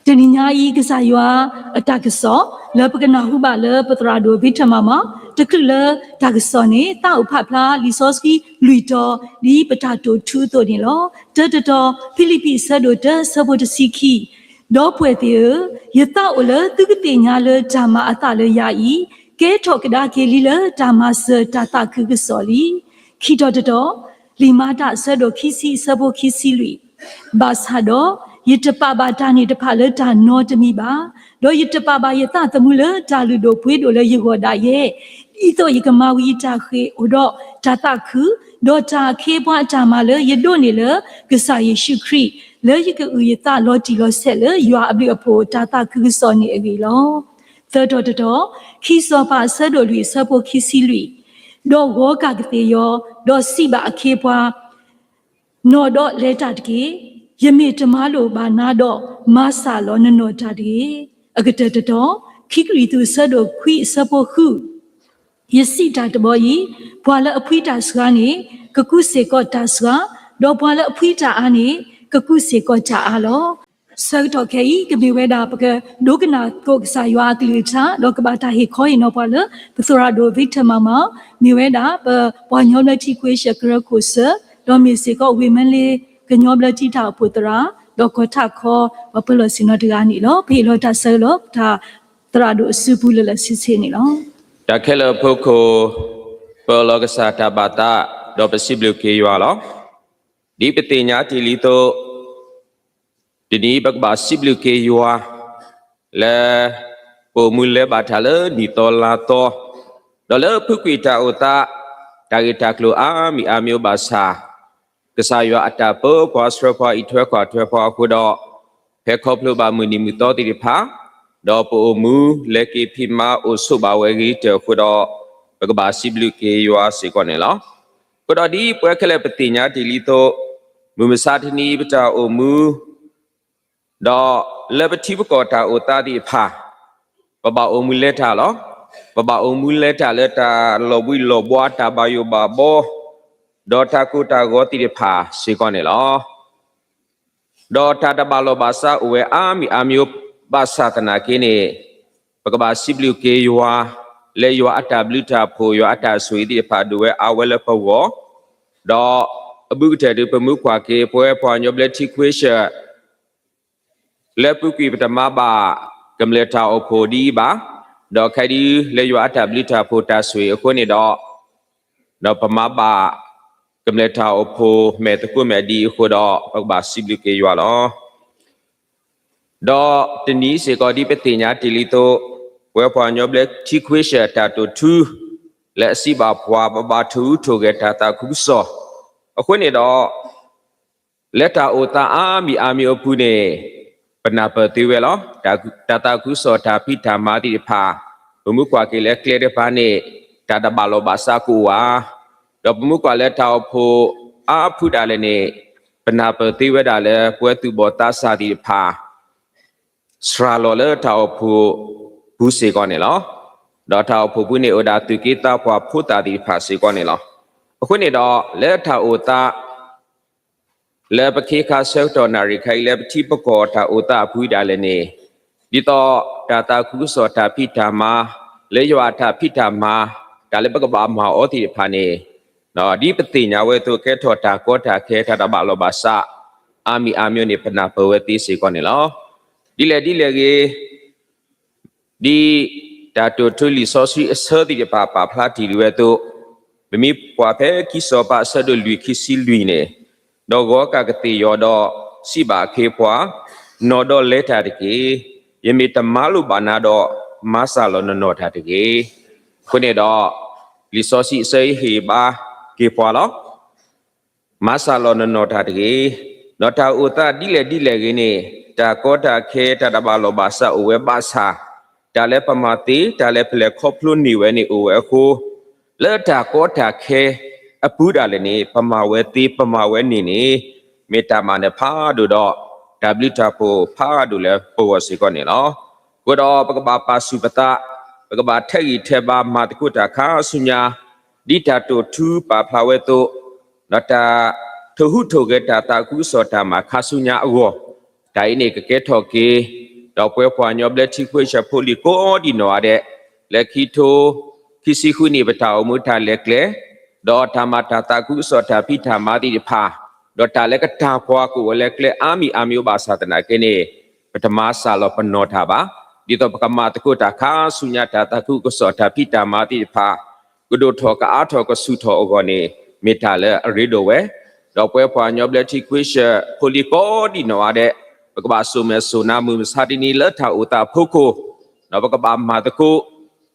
တနံၤညါအံၤ ကစၢ်ယွၤအတၢ်ကစီၣ် လၢပကနၢ်ဟူဘၣ်လၢပသရၣ်ဒိၣ် ဘံထၣ်မၤမၤ တချုးလၢတၢ်ကစီၣ်န့ၣ် သးအိၣ်ဖးဖျါလံာ်စီဆှံလွံၢ်တီၤ ဒ်ပတၢ်တိာ်ထူအသိးန့ၣ်လီၤ. တၢတတီၤ, ဖံလံးပံး အဆၢဒိၣ်တၢ အဆၢဖိတဆံခံ, ဒီပုၢ်ဝဲၢ်သ့ၣ်ဧၢ, ယသးအိၣ်လၢသုကသ့ၣ်ညါလၢတၢ်မၤအသးလၢယၤအံၤ, ကဲထီၣ်ကဒါက့ၤလံလၢတၢ်မၤစၢၤတၢ်သးခုကစီၣ်လံ. ခံတီၤတတီၤ, လံာ်မၤတၢ်အဆၢဒိၣ်ခံဆံ အဆၢဖိခံဆံလွံၢ်, ဘၣ်ဆၣ်ဒီး ယတပာ်ဘၣ်တၢ်န့ၣ်တဖၣ်လၢတၢ်နီတမံၤဘၣ်, ဒီးယတပာ်ဘၣ်ယသးသမူလၢတၢ်လုၢ်ဒိၣ်ပှ့ၤဒိၣ်လၢယဂီၢ်ဒၣ်ယဲ, ဒ်သိးယကမၤဝံၤယတၢ်ဃ့ၢ်အိၣ်ဒီးတၢ်သးခု, ဒီးတၢ်အခ့အပှၤအတၢ်မၤလၢယဒိးန့ၢ်လၢကစၢ်ယ့ၣ်ၡူးခရံာ်, လၢယကအုၣ်ယသးလီၤတံၢ်လီၤဆဲးလၢယွၤအဘျုးအဖှိၣ်တၢ်သးခုကစီၣ်န့ၣ်အဂ့ၢ်လီၤ. သၢတီၤတတီၤ, ခံစီၤပၤအဆၢဒိၣ်လွံၢ် အဆၢဖိခံဆံလွံၢ်, ဒီးဂီၤကၣ်ကသ့ၣ်ယီၤ, ဒီးစံးဘၣ်အခ့အပှၤ, နီၢ်ဒီးလဲၤတၢ်တက့ၢ်. ယမ့ၢ်တမၤလိာ်ဘၣ်နၤဒီး, မၤစၢ်လီၤနနီၢ်တၢ်တဂ့ၤ. အကတၢၢ်တတီၤ, ခံကရံၣ်သူး အဆၢဒိၣ်ခွံ အဆၢဖိဃု, ယစံးတၢ်တဘျီအံၤ, ပှၤလၢအဖှံတၢ်စှၤန့ၣ် ကကူးစ့ၢ်ကီးတၢ်စှၤ, ဒီးပှၤလၢအဖှံတၢ်အါန့ၣ် ကကူးစ့ၢ်ကီးတၢ်အါလီၤ. ဆၢကတီၢ်ခဲအံၤ ကမ့ၢ်ဝဲဒၣ်ပကဒိကနၣ်သကိးကစၢ်ယွၤအကလုၢ်ကထါ ဒီးကဘၣ်တၢ်ဟ့ၣ်ခီဟ့ၣ်နီၤပှၤလၢ ပသရၣ်ဒိၣ် ဘံထၣ်မၤမၤ မ့ၢ်ဝဲဒၣ်ပပှၤကညီဘျၢထံခွ့ဆၢၣ်ကရၢခိၣ်စၢၣ်, ဒီးမ့ၢ်စ့ၢ်ကီးဝ့ၢ်မၢလ့ကညီဘျၢထံတၢ်အိၣ်ဖှိၣ်သရၣ်, ဒီးကီၢ်ထးခီ ပှၤပၢၤလီၢ်ဆ့ၣ်နီၤတဂၤန့ၣ်လီၤ. ပဟ့ၣ်လီၤတၢ်ဆၢလၢ ပတၢ်သရၣ်ဒိၣ်အစုပူၤလၢာ်လၢာ်ဆ့ဆ့န့ၣ်လီၤ. တၢ်ခဲလၢာ်အဖီခိၣ်, ပအၢၣ်လီၤကစၢ်တၢ်ဘၣ်သး, ဒီးပစံးဘျုးက့ၤယွၤလီၤ. ဒ်ပသ့ၣ်ညါတ့ၢ်လံအသိး, တနံၤအံၤပကဘၣ်စံးဘျုးက့ၤယွၤ လၢပအိၣ်မူလၢဘၣ်တၢ်လၢနံၣ်သီလါသီ, ဒီးလၢအပူၤကွံာ်တၢ်အိၣ်သး တၢ်ဂ့ၢ်တၢ်ကျိၤအါမံၤအါမံၤဘၣ်ဆၣ်, ကစၢ်ယွၤအတၢ်ပၢပှၤဆှၢပှၤအံးထွဲကွၢ်ထွဲပှၤအဃိဒီး, ဟဲခီဖျိဘၣ်မုၢ်နံၤမုၢ်သီသ့ၣ်တဖၣ်, ဒီးပအိၣ်မူလဲၤက့ၤဖံးမၤအိၣ်ဆိးဘၣ်ဝဲအဂ့ၤကတၢၢ်အဃိဒီး, ပကဘၣ်စံးဘျုးက့ၤယွၤစ့ၢ်ကီးန့ၣ်လီၤ. အဃိဒီးဒ်ပဝဲခဲလၢာ်ပသ့ၣ်ညါတ့ၢ်လံအသိး, မုၢ်မဆါတနံၤအံၤပတၢ်အိၣ်မူ ဒီးလၢပထံပကီၢ်တၢ်အိၣ်သးသ့ၣ်တဖၣ်, ပဘၣ်အိၣ်မူလဲၤတၢ်လီၤ. ပဘၣ်အိၣ်မူလဲၤတၢ်လၢတၢ်လီၤဘှံးလီၤဘှါ တၢ်ဘၣ်ယိၣ်ဘၣ်ဘီ, ဒီးတၢ်ကိၢ်တၢ်ဂီၤသ့ၣ်တဖၣ်စ့ၢ်ကီးန့ၣ်လီၤ. ဒီးတၢ်တဘၣ်လိာ်ဘၣ်စးအိၣ်ဝဲအါမံၤအါမံၤဘၣ်ဆၣ်သနာ်က့န့ၣ်, ပကဘၣ်စံးဘျုးက့ၤယွၤ, လၢယွၤအတၢ်ဘျုးတၢ်ဖှိၣ် ယွၤအတၢ်ဆိၣ်ဂ့ၤသ့ၣ်တဖၣ်ဒိၣ်ဝဲအါဝဲလၢပဂီၢ်, ဒီးအဘူးကတၢၢ်ဒုးပမူကွၢ်က့ၤ ပဝဲပှၤကညီဘျၢထံခွ့ဆၢၣ် လၢအပူၤကွံာ်ပတမၤဘၣ်ကမျၢၢ်တၢ်အိၣ်ဖှိၣ်ဒ်အံၤဘၣ်, ဒီးခဲအံၤဒုးလၢယွၤအတၢ်ဘျုးတၢ်ဖှိၣ်တၢ်ဆိၣ်ဂ့ၤအဃိန့ၣ်ဒီး, ဒီးပမၤဘၣ်ကမျၢၢ်တၢ်အိၣ်ဖှိၣ်မဲာ်သကိးမဲာ်ဒ်အံၤအဃိဒီး ပကဘၣ်စံးဘျုးက့ၤယွၤလီၤ. ဒီးတနံၤစ့ၢ်ကီးဒ်ပသ့ၣ်ညါတ့ၢ်လံအသိး, ပဝဲပှၤကညီဘျၢထံခွ့ဆၢၣ်တၢ်တိာ်ထူ လၢအစံးဘၣ်ပှၤ ပဘၣ်ထိၣ်ဟူးထိၣ်ဂဲၤတၢ်သးခုကစီၣ်, အဃိန့ၣ်ဒီး လၢတၢ်အိၣ်သးအါမံၤအါမံၤအပူၤန့ၣ်, ပနၢ်ပၢၢ်သ့ဝဲလီၤ. တၢ်သးခုကစီၣ်တၢ်ဖံးတၢ်မၤသ့ၣ်တဖၣ်, ပမူကွၢ်က့ၤလၢကျဲတဖၣ်န့ၣ်, တၢ်တဘၣ်လိာ်ဘၣ်စးကအိၣ်ဧါ. ဒီးပမူကွၢ်လၢတၢ်အိၣ်ဖှိၣ်အါဖုဒၣ်လဲာ်န့ၣ်, ပနၢ်ပၢၢ်သ့ဝဲဒၣ်လၢပဝဲသူၣ်ဘီၣ်သးစၢ်သ့ၣ်တဖၣ် စှၤလီၤလၢတၢ်အိၣ်ဖှိၣ်ပူၤစ့ၢ်ကီးန့ၣ်လီၤ. ဒီးတၢ်အိၣ်ဖှိၣ်ပူၤန့ၣ်အိၣ်ဒၣ်သူၣ်က့သးပှၢ်ဖိသၣ်သ့ၣ်တဖၣ်စ့ၢ်ကီးန့ၣ်လီၤ. အဃိန့ၣ်ဒီး လၢတၢ်အိၣ်သး လၢပခ့ခါဆၢကတီၢ်နၣ်ရံၣ်ခါအံၤလၢပထံပကီၢ်တၢ်အိၣ်သးအပူၤဒၣ်လဲာ်န့ၣ်, ဒ်သိးတၢ်သးခုကစီၣ်တၢ်ဖံးတၢ်မၤ, လၢယွၤအတၢ်ဖံးတၢ်မၤ, တၢ်လၢပကဘၣ်မၤအီၤသ့ၣ်တဖၣ်န့ၣ်, ဒ်ပသ့ၣ်ညါဝဲအသိးကဲထီၣ်တၢ်ကီတၢ်ခဲတၢ်တဘၣ်လိာ်ဘၣ်စး, အါမံၤအါမံၤန့ၣ် ပနၢ်ပၢၢ်ဝဲသ့စ့ၢ်ကီးန့ၣ်လီၤ. ဒ်လဲၣ်ဒ်လဲၣ်ဂ့ၤ ဒ်တၢ်တိာ်ထူလံာ်စီဆှံအဆၢသ့ၣ်တဖၣ်ပာ်ဖျါတ့ၢ်လံဝဲအသိး, ပမ့ၢ်ကွၢ်ဖဲခံစီၤပၤအဆၢဒိၣ်လွံၢ်ခံဆံလွံၢ်န့ၣ်, ဒီးဂီၤကၣ်ကသ့ၣ်ယီၤဒီးစံးဘၣ်အခ့အပှၤ, နီၢ်ဒီးလဲၤတၢ်တက့ၢ်. ယမ့ၢ်တမၤလိာ်ဘၣ်နၤဒီး, မၤစၢ်လီၤနနီၢ်တၢ်တဂ့ၤ. အဃိန့ၣ်ဒီး, လံာ်စီဆှံအဆၢအံၤဟ့ၣ်ဘါက့ၤပှၤလီၤ. မၤစၢ်လီၤနနီၢ်တၢ်တဂ့ၤ. ဒီးတၢ်အိၣ်သးဒ်လဲၣ်ဒ်လဲၣ်ဂ့ၤန့ၣ်, တၢ်ကီတၢ်ခဲတၢ်တဘၣ်လိာ်ဘၣ်စးအိၣ်ဝဲဘၣ်ဆၣ်, တၢ်လၢပမၤသ့ တၢ်လၢပလဲၤခီဖျိန့ၢ်ဝဲန့ၣ်အိၣ်ဝဲအဃိ, လၢတၢ်ကီတၢ်ခဲအပူၤဒၣ်လဲာ်န့ၣ် ပမၤဝဲသ့ပမၤဝဲန့ၢ်န့ၣ်, မ့ၢ်တၢ်မၤနၢၤဖးဒိၣ်ဒီး တၢ်ဘျုးတၢ်ဖှိၣ်ဖးဒိၣ်လၢပဂီၢ်စ့ၢ်ကီးန့ၣ်လီၤ. အဃိဒီးပကဘၣ်ပာ်ဆူၣ်ပသး, ပကဘၣ်ထဲးဂံၢ်ထဲးဘါမၤသကိးတၢ်ခါဆူညါ, ဒ်တၢ်တိာ်ထူပာ်ဖျါဝဲအသိး, ဒီးတၢ်ထိၣ်ဟူးထိၣ်ဂဲၤတၢ်သးခုကစီၣ်တၢ်မၤခါဆူညါအဂီၢ်, တၢ်အံၤန့ၣ်ကကဲထီၣ်က့ၤ ဒီးပှၤပှၤကညီဘျၢထံခွ့ဆၢဖိလံၤကိးဒံနီၢ်ဂၤဒဲး, လၢခံထိခံဆံဃုနံၣ် ပတၢ်အိၣ်မူတၢ်လဲၤကျဲ, ဒီးတၢ်မၤတၢ်သးခုကစီၣ်တၢ်ဖံးတၢ်မၤသ့ၣ်တဖၣ်, ဒီးတၢ်လၢကတၢၢ်ပှၤကအိၣ်ဝဲလၢကျဲအါမံၤအါမံၤအိၣ်ဘၣ်ဆၣ်သနာ်က့န့ၣ်, ပတမၤစှၤလီၤပနီၢ်တၢ်ဘၣ်. ဒ်သိးပကမၤသကိးတၢ်ခါဆူညါတၢ်သးခုကစီၣ်တၢ်ဖံးတၢ်မၤသ့ၣ်တဖၣ်, ကဒိၣ်ထီၣ်ကအါထီၣ်ကဆူၣ်ထီၣ်အဂီၢ်န့ၣ် မ့ၢ်တၢ်လၢအရ့ဒိၣ်ဝဲ, ဒီးပှၤပှၤကညီဘျၢထံခွ့ဆၢဖိလံၤကိးဒံနီၢ်ဂၤဒဲး, ပကဘၣ်စိာ်မဲာ်စိာ်နါမုၢ်မဆါတနံၤလၢတၢ်အိၣ်သးအဖီခိၣ်, ဒီးပကဘၣ်မၤသကိး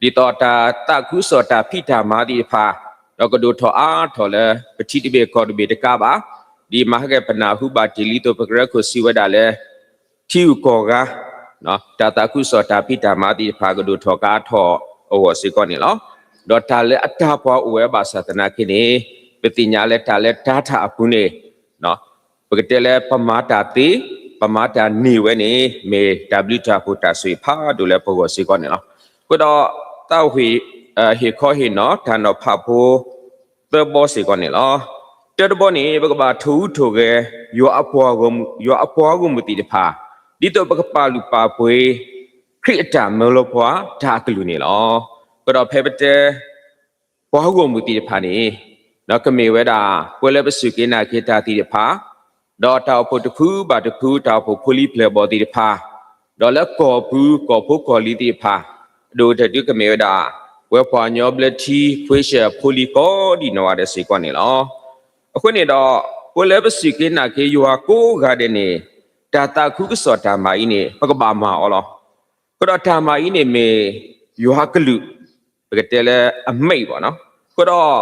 ဒ်သိးတၢ်သးခုကစီၣ်တၢ်ဖံးတၢ်မၤသ့ၣ်တဖၣ်, ဒီးကဒိၣ်ထီၣ်အါထီၣ်လၢပထံတဘ့ၣ်ကီၢ်တဘ့ၣ်တကးဘၣ်, ဒ်မဟါကပနၢ်ဟူဘၣ်တ့ၢ်လံအသိး ပကရၢခိၣ်စံးဝဲဒၣ်လၢ ထံဂုၤကီၢ်ဂၤ တၢ်သးခုကစီၣ်တၢ်ဖံးတၢ်မၤသ့ၣ်တဖၣ်ကဒိၣ်ထီၣ်ကအါထီၣ်အဂီၢ်စ့ၢ်ကီးန့ၣ်လီၤ. ဒီးတၢ်လၢအတၢ်ပှၤအိၣ်ဝဲဘၣ်ဆၣ်သနာ်က့န့ၣ်, ပသ့ၣ်ညါလၢတၢ်လၢတၤတၢ်အပူၤန့ၣ် ပကတဲလၢပမၤတၢ်သ့, ပမၤတၢ်န့ၢ်ဝဲန့ၣ် မ့ၢ်တၢ်ဘျုးတၢ်ဖှိၣ်တၢ်ဆိၣ်ဂ့ၤဖးဒိၣ်လၢပဂီၢ်စ့ၢ်ကီးန့ၣ်လီၤ. အဃိဒီးသးဝံၣ် ဟ့ၣ်ခီဟ့ၣ်နီၤတၢ်နီၤဖးဖိ သၢဘီစ့ၢ်ကီးန့ၣ်လီၤ. တၢတဘီန့ၣ် ပကဘၣ်ထိၣ်ဟူးထိၣ်ဂဲၤ ယွၤအပှၤဂီၢ်မုၢ်, ယွၤအပှၤဂီၢ်မုၢ်သ့ၣ်တဖၣ်, ဒ်သိးပကပာ်လုၢ်ပာ်ပှ့ၤ ခရံာ်အတၢ်မၢလီၤပှၤတၢ်အကလုၢ်န့ၣ်လီၤ. အဃိဒီးဖဲပတဲ ပှၤဂီၢ်မုၢ်သ့ၣ်တဖၣ်န့ၣ် ကမ့ၢ်ဝဲဒၣ် ပှၤလၢပစူၢ်က့ၤနာ်က့ၤတၢ်သ့ၣ်တဖၣ်, ဒီးတၢ်အိၣ်ဖှိၣ်တဖုဘၣ်တဖု တၢ်အိၣ်ဖှိၣ်ဖိလံၤပျဲၢ်ဘီၣ်သ့ၣ်တဖၣ်, ဒီးလၢကီၢ်ပူၤကီၢ်ဖိကီၢ်လံၤသ့ၣ်တဖၣ်, အဒိၣ်ကတၢၢ်ဒုကမ့ၢ်ဝဲဒၣ် ပှၤပှၤကညီဘျၢထံခွ့ဆၢဖိလံၤကိးဒံနီၢ်ဂၤဒဲးစ့ၢ်ကီးန့ၣ်လီၤ. အဃိန့ၣ်ဒီး ပှၤလၢပစူၢ်က့ၤနာ်က့ၤယွၤကိးဂၤဒဲးန့ၣ် တၢ်သးခုကစီၣ်တၢ်မၤအံၤန့ၣ် ပကဘၣ်မၤအီၤလီၤ. အဃိဒီးတၢ်မၤအံၤန့ၣ်မ့ၢ် ယွၤအကလုၢ်, ပကတဲလၢအမိန့် ပေါ့နော်. အဃိဒီး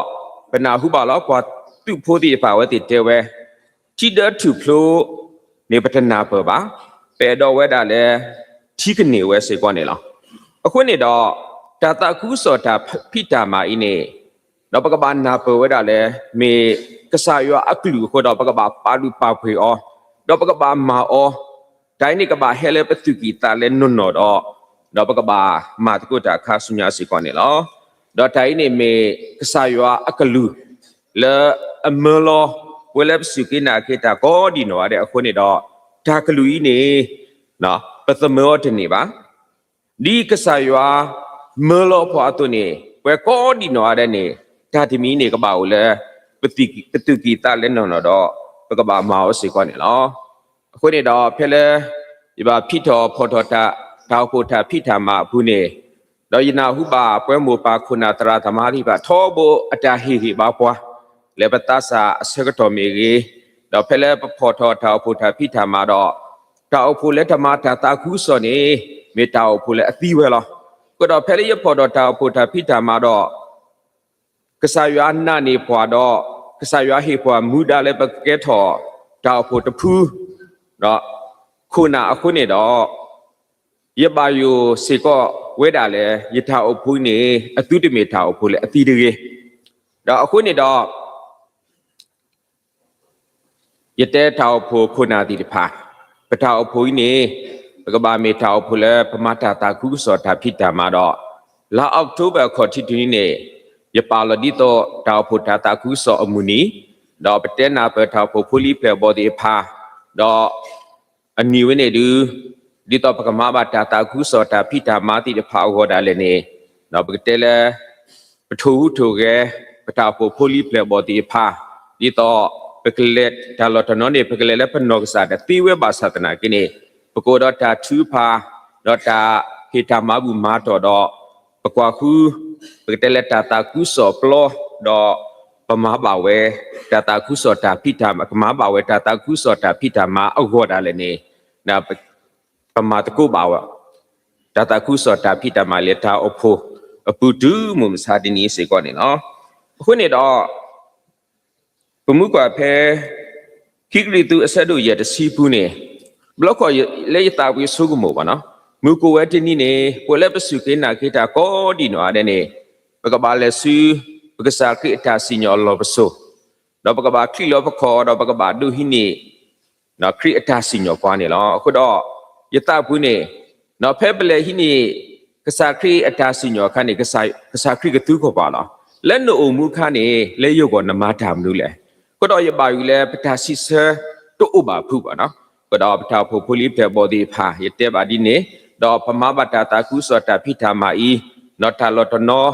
ပနၢ်ဟူဘၣ်လီၤ ပှၤသုးဖိသ့ၣ်တဖၣ်အဝဲသ့ၣ်တဲဝဲ, ထံဒၢထူၣ်ဖျိန့ၣ်ပတနၢ်ပၢၢ်ဘၣ်, ပအဲၣ်ဒိးဝဲဒၣ်လၢ ထံကန့ၢ်ဝဲစ့ၢ်ကီးန့ၣ်လီၤ. အဃိန့ၣ်ဒီး တၢ်သးခုကစီၣ်တၢ်ဖံးတၢ်မၤအံၤန့ၣ် ဒီးပကဘၣ်နၢ်ပၢၢ်ဝဲဒၣ်လၢ မ့ၢ်ကစၢ်ယွၤအကလုၢ်အဃိဒီး ပကဘၣ်ပာ်လုၢ်ပာ်ပှ့ၤအီၤ, ဒီးပကဘၣ်မၤအီၤ, တၢ်အံၤန့ၣ်ကဘၣ်ဟဲလၢပသူၣ်ကံၢ်သးလဲနီၢ်နီၢ်ဒီး, ဒီးပကဘၣ်မၤသကိးတၢ်ခါဆူညါစ့ၢ်ကီးန့ၣ်လီၤ. ဒီးတၢ်အံၤန့ၣ်မ့ၢ်ကစၢ်ယွၤအကလုၢ် လၢအမၢလီၤ ပှၤလၢပစူၢ်က့ၤနာ်က့ၤတၢ်ကိးဒံနီၢ်ဂၤဒဲးအဃိန့ၣ်ဒီး, တၢ်ကလုၢ်အံၤန့ၣ် ပသမၢအီၤတန့ၢ်ဘၣ်. ဒ်ကစၢ်ယွၤမၢလီၤပှၤအသိးန့ၣ် ပှၤကိးဒံနီၢ်ဂၤဒဲးန့ၣ် တၢ်တမံၤန့ၣ်ကဘၣ်အိၣ်လၢ ပသူၣ်ကံၢ်သးလဲနီၢ်နီၢ်ဒီး ပကဘၣ်မၤအီၤစ့ၢ်ကီးန့ၣ်လီၤ. အဃိန့ၣ်ဒီး ဖဲလၢယဘၣ်ဖံးထီၣ်ဖီၣ်ထီၣ်တၢ် တၢ်အိၣ်ဖှိၣ်တၢ်ဖံးတၢ်မၤအပူၤန့ၣ်, ဒီးယနၢ်ဟူဘၣ်ပှၤမိၢ်ပၢ်ခိၣ်နၢ်သရၣ်သမါသ့ၣ်တဖၣ် ထီဘိအတၢ်ဟ့ၣ်ဂံၢ်ဘါပှၤ လၢပသးစၢ်အဆၢကတီၢ်မ့ၢ်ဂ့ၤ, ဒီးဖဲလၢပဖီၣ်ထီၣ်တၢ်အိၣ်ဖှိၣ်တၢ်ဖံးတၢ်မၤဒီး, တၢ်အိၣ်ဖှိၣ်လၢတမၤတၢ်သးခုကစီၣ်န့ၣ် မ့ၢ်တၢ်အိၣ်ဖှိၣ်လၢအသံဝဲလီၤ. အဃိဒီးဖဲလၢယဖီၣ်ထီၣ်တၢ်အိၣ်ဖှိၣ်တၢ်ဖံးတၢ်မၤဒီး ကစၢ်ယွၤနာ်န့ၢ်ပှၤဒီး ကစၢ်ယွၤဟ့ၣ်ပှၤမူဒါလၢပကကဲထီၣ်တၢ်အိၣ်ဖှိၣ်တဖု ဒီးခိၣ်နၢ်အဃိန့ၣ်ဒီး, ယဘၣ်ယိၣ်စ့ၢ်ကီးဝဲဒၣ်လၢ ယတၢ်အိၣ်ဖှိၣ်အံၤန့ၣ် အသုတမ့ၢ်တၢ်အိၣ်ဖှိၣ်လၢအသံတဂ့ၤ. ဒီးအဃိန့ၣ်ဒီး ယတဲတၢ်အိၣ်ဖှိၣ်ခိၣ်နၢ်သ့ၣ်တဖၣ်, ပတၢ်အိၣ်ဖှိၣ်အံၤန့ၣ် ပကဘၣ်မ့ၢ်တၢ်အိၣ်ဖှိၣ်လၢပမၤတၢ်သးခုကစီၣ်တၢ်ဖံးတၢ်မၤဒီး, လါအီးကထိဘၢၣ်ခီၣ်ထံးတနံၤန့ၣ် ယပာ်လီၤဒ်သိးတၢ်အိၣ်ဖှိၣ်တၢ်သးခုကစီၣ်အမုၢ်နံၤ, ဒီးပတဲနၢ်ပၢၢ်တၢ်အိၣ်ဖှိၣ်ဖိလံၤပျဲၢ်ဘီၣ်သ့ၣ်တဖၣ်, ဒီး အနံၤဝဲန့ၣ်ဒုး, ဒ်သိးပကမၤဘၣ်တၢ်သးခုကစီၣ်တၢ်ဖံးတၢ်မၤသ့ၣ်တဖၣ်အဂီၢ်ဒၣ်လဲာ်န့ၣ်, ပကတဲလၢ ပထိၣ်ဟူးထိၣ်ဂဲၤ ပတၢ်အိၣ်ဖှိၣ်ဖိလံၤပျဲၢ်ဘီၣ်သ့ၣ်တဖၣ်, ဒ်သိးပကလဲၤတၢ်လီၢ်တနီၤန့ၣ် ပကလဲၤလၢပနီၢ်ကစၢ်ဒီးသ့ဝဲဘၣ်ဆၣ်သနာ်က့န့ၣ်, ပကအိၣ်ဒီးတၢ်ထုကဖၣ်, ဒီးတၢ်ဟ့ၣ်တၢ်မၤဘူၣ်မၤတီၢ်ဒီး ပကွၢ်ဃု ပကတဲလၢတၢ်သးခုကစီၣ်ပျီ, ဒီးပမၤဘၣ်ဝဲ တၢ်သးခုကစီၣ်တၢ်ဖံးတၢ်မၤ, ကမၤဘၣ်ဝဲတၢ်သးခုကစီၣ်တၢ်ဖံးတၢ်မၤအဂီၢ်ဒၣ်လဲာ်န့ၣ်, ပမၤသကိးဘၣ်ဝဲ တၢ်သးခုကစီၣ်တၢ်ဖံးတၢ်မၤလၢတၢ်အိၣ်ဖှိၣ်အပူၤ တုၤမုၢ်မဆါတနံၤစ့ၢ်ကီးန့ၣ်လီၤ. အဃိန့ၣ်ဒီး ပမူကွၢ်ဖဲ ခံကရံၣ်သူးအဆၢဒိၣ်ယဲၢ်တဆံပူၤန့ၣ်, ဘျီခီၣ်လၢယသးဝံၣ်ဆိကမိၣ်ဘၣ်နီၤ, မုၢ်ကိၣ်ဝဲတနံၤန့ၣ် ပှၤလၢပစူၢ်က့ၤနာ်က့ၤတၢ်ကိးဒံးနီၢ်ဂၤဒဲးန့ၣ်, ပကဘၣ်လဲၤဆူ ပကစၢ်ခရံာ်အတၢ်စံၣ်ညီၣ်အလီၢ်ပစိာ်, ဒီးပကဘၣ်ချံးလီၤပခီၣ် ဒီးပကဘၣ်ဒိးဟံးန့ၢ် ခရံာ်အတၢ်စံၣ်ညီၣ်ကွၢ်န့ၣ်လီၤ. အဃိဒီး ယသးပူၤန့ၣ် ဖဲပလဲၤဟံးန့ၢ် ကစၢ်ခရံာ်အတၢ်စံၣ်ညီၣ်အခါန့ၣ် ကစၢ်ခရံာ်ကသူကီၢ်ပှၤလီၤ. လၢနအိၣ်မူအခါန့ၣ် လၢယဂီၢ်နမၤတၢ်မနုၤလဲၣ်. အဃိဒီးယဘၣ်ယိၣ်လၢပတၢ်စံးဆၢတအိၣ်ဘၣ်ဖုးဘၣ်နီၤ. အဃိဒီးပတၢ်အိၣ်ဖှိၣ်ဖိလံၤဖျဲၣ်ဘီၣ်သ့ၣ်တဖၣ် ယတဲဘၣ်ဒ်န့ၣ်, ဒီးပမၤဘၣ်တၢ်သးခုကစီၣ်တၢ်ဖံးတၢ်မၤအံၤ, ဒီးတၢ်လီၢ်တနီၤ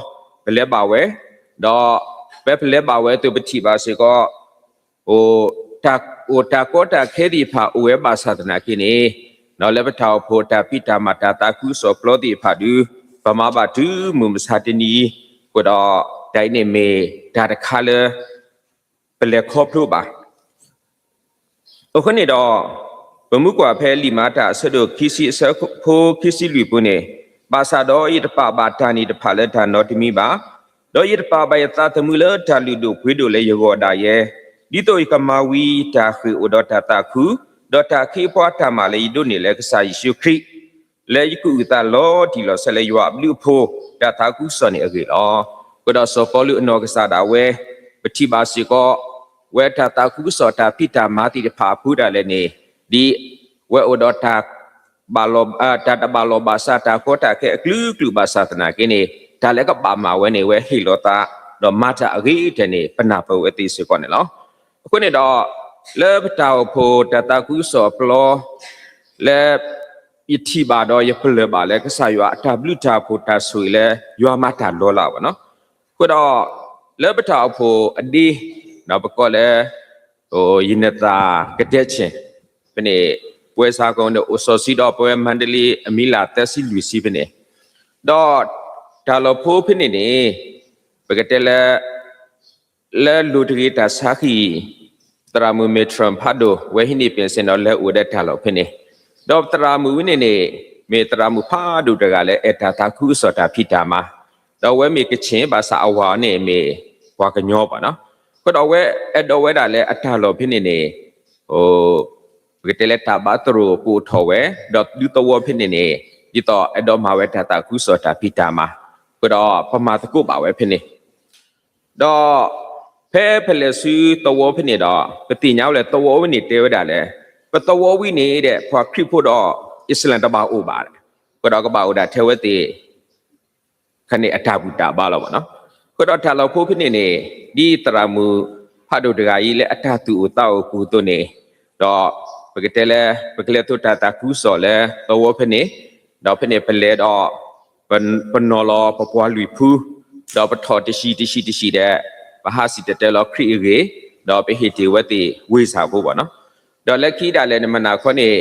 ပလဲၤဘၣ်ဝဲ, ဒီးဖဲပလဲၤဘၣ်ဝဲအသိး ပထံၣ်ဘၣ်စ့ၢ်ကီး အိၣ်တၢ်ကီတၢ်ခဲသ့ၣ်တဖၣ်အိၣ်ဝဲဘၣ်ဆၣ်သနာ်က့န့ၣ်, ဒီးလၢပတၢ်အိၣ်ဖှိၣ်တၢ်ဖံးတၢ်မၤတၢ်သးခုကစီၣ်ပျီသ့ၣ်တဖၣ်ဒုး ပမၤဘၣ်တုၤမုၢ်မဆါတနံၤအံၤ, အဃိဒီးတၢ်အံၤန့ၣ်မ့ၢ်တၢ်တခါလၢ ပလဲၤခီဖျိဘၣ် အဃိန့ၣ်ဒီး ပမ့ၢ်ကွၢ်ဖဲလံာ်မၤတၢ်အဆၢဒိၣ်ခံဆံ အဆၢဖိခံဆံလွံၢ်ပူၤန့ၣ်, ဘၣ်ဆၣ်ဒီးယတပာ်ဘၣ်တၢ်န့ၣ်တဖၣ်လၢတၢ်နီတမံၤဘၣ်, ဒီးယတပာ်ဘၣ်ယသးသမူလၢတၢ်လုၢ်ဒိၣ်ပှ့ၤဒိၣ်လၢယဂီၢ်ဒၣ်ယဲ, ဒ်သိးယကမၤဝံၤတၢ်ဃ့ၢ်အိၣ်ဒီးတၢ်သးခု, ဒီးတၢ်ခ့အဖီအတၢ်မၤလၢယဒိးန့ၢ်လၢကစၢ်ယ့ၣ်ၡူးခရံာ် လၢယကအုၣ်သးလီၤတံၢ်လီၤဆဲးလၢယွၤအဘျုးအဖှိၣ် တၢ်သးခုကစီၣ်န့ၣ်အဂ့ၢ်လီၤ. အဃိဒီးစီၤပီလူးအနီၢ်ကစၢ်ဒၣ်ဝဲ ပထံၣ်ဘၣ်စ့ၢ်ကီး ဝဲတၢ်သးခုကစီၣ်တၢ်ဖံးတၢ်မၤသ့ၣ်တဖၣ်အပူၤဒၣ်လဲာ်န့ၣ်, ဒ်ဝဲအိၣ်ဒီး တၢ်တဘၣ်လီၢ်ဘၣ်စး တၢ်ကီတၢ်ခဲအကလုာ်ကလုာ်ဘၣ်ဆၣ်သနာ်က့န့ၣ်, တၢ်လၢကဘၣ်မၤဝဲန့ၣ် ဝဲဟ့ၣ်လီၤသး ဒီးမၤတၢ်အဂ့ၤကတၢၢ်န့ၣ် ပနၢ်ပၢၢ်ဝဲသ့စ့ၢ်ကီးန့ၣ်လီၤ. အဃိန့ၣ်ဒီး လၢပတၢ်အိၣ်ဖှိၣ်တၢ်သးခုကစီၣ်အပျီ လၢ ယထံၣ်ဘၣ်ဒီးယပလၢၢ်ဘၣ်လၢကစၢ်ယွၤအတၢ်ဘျုးတၢ်ဖှိၣ်တၢ်ဆိၣ်ဂ့ၤလၢယွၤမၤတၢ်လီၤလးဘၣ်နီၤ. အဃိဒီး လၢပတၢ်အိၣ်ဖှိၣ်အဒ့ ပကိးလၢ ယနသးကဒဲးဆ့ၣ် ဖဲန့ၣ် ပဝဲစ့ၢ်ကီးန့ၣ် အိၣ်စီၤစုၤဒီးပဝဲမၤတလ့အမံၤလၢ်သၢဆံလွံၢ်ဆံဖဲန့ၣ်, ဒီးတၢ်လီၢ်ဖိဖဲန့ၣ်န့ၣ် ပကတဲလၢ လၢလိၤတဂ့ၤတၢ်ဆါဟံၣ် သရၣ်မုၣ် Malcolm ဖးဒိၣ် ဝဲဟံးန့ၢ် ပ့ၣ်စ့ၣ်နီၤ လဲၤအိၣ်ဒီးတၢ်လီၢ်ဖဲန့ၣ်, ဒီးသရၣ်မုၣ်ဝဲန့ၣ်န့ၣ် မ့ၢ်သရၣ်မုၣ်ဖးဒိၣ်တဂၤလၢအဲၣ်တၢ်သးခုကစီၣ်တၢ်ဖံးတၢ်မၤ, ဒီးအဝဲမ့ၢ်ကခ့ၣ် ဘၣ်ဆၣ်အဝၤန့ၣ်မ့ၢ်ပှၤကညီဘၣ်နီၤ. အဃိဒီးအဝဲအဲၣ်ဒိးဝဲဒၣ်လၢအတၢ်လီၢ်ဖဲန့ၣ်န့ၣ် ပကတဲလၢတၢ်ဘါသရိာ်ကအိၣ်ထီၣ်ဝဲ, ဒီးဒူသဝီဖဲန့ၣ်န့ၣ် ဒ်သိးအဲၣ်ဒိးမၤဝဲတၢ်သးခုကစီၣ်တၢ်ဖံးတၢ်မၤ, အဃိဒီးပမၤသကိးဘၣ်ဝဲဖဲန့ၣ် ဒီးဖဲပလဲၤဆူသဝီဖဲန့ၣ်ဒီး ပသ့ၣ်ညါဝဲလၢသဝီဝဲန့ၣ်တဲဝဲဒၣ်လဲၣ်, ပသဝီဝံၤန့ၣ်ဒီး ပှၤခရံာ်ဖိဒီးအံၣ်စလၣ်တဘၣ်အိၣ်ဘၣ်, အဃိဒီးကဘၣ်အိၣ်ဒၣ်ထဲဝဲသ့ၣ် ခါန့ၣ်အတၢ်ဘူၣ်တၢ်ဘါလီၤဘၣ်နီၤ. အဃိဒီးတၢ်လီၢ်ဖိဖဲန့ၣ်န့ၣ် ဒ်သရၣ်မုၣ်ဖးဒိၣ်တဂၤအံၤလၢအတၢ်သူၣ်အိၣ်သးအိၣ်အပူၤအသိးန့ၣ်, ဒီးပကတဲလၢ ပကလဲၤသိးတၢ်သးခုကစီၣ်လၢသဝီဖဲန့ၣ်, ဒီးဖဲန့ၣ်ပလဲၤဒီး ပနီၤလီၤပပှၤလွံၢ်ဖု, ဒီးပထီၣ်တဆံးတဆံးတဆံးဒီး ပဟးစံၣ်တဲၤတဲလီၤခရံာ်အဂ့ၢ်, ဒီးပဟ့ၣ်တ့ၢ်ဝဲသ့ၣ်ဝ့ၢ်ဆၣ်ဖိဘၣ်နီၤ. ဒီးလၢခံဒၣ်လဲာ်န့ၣ် မုၢ်နၤခီန့ၣ်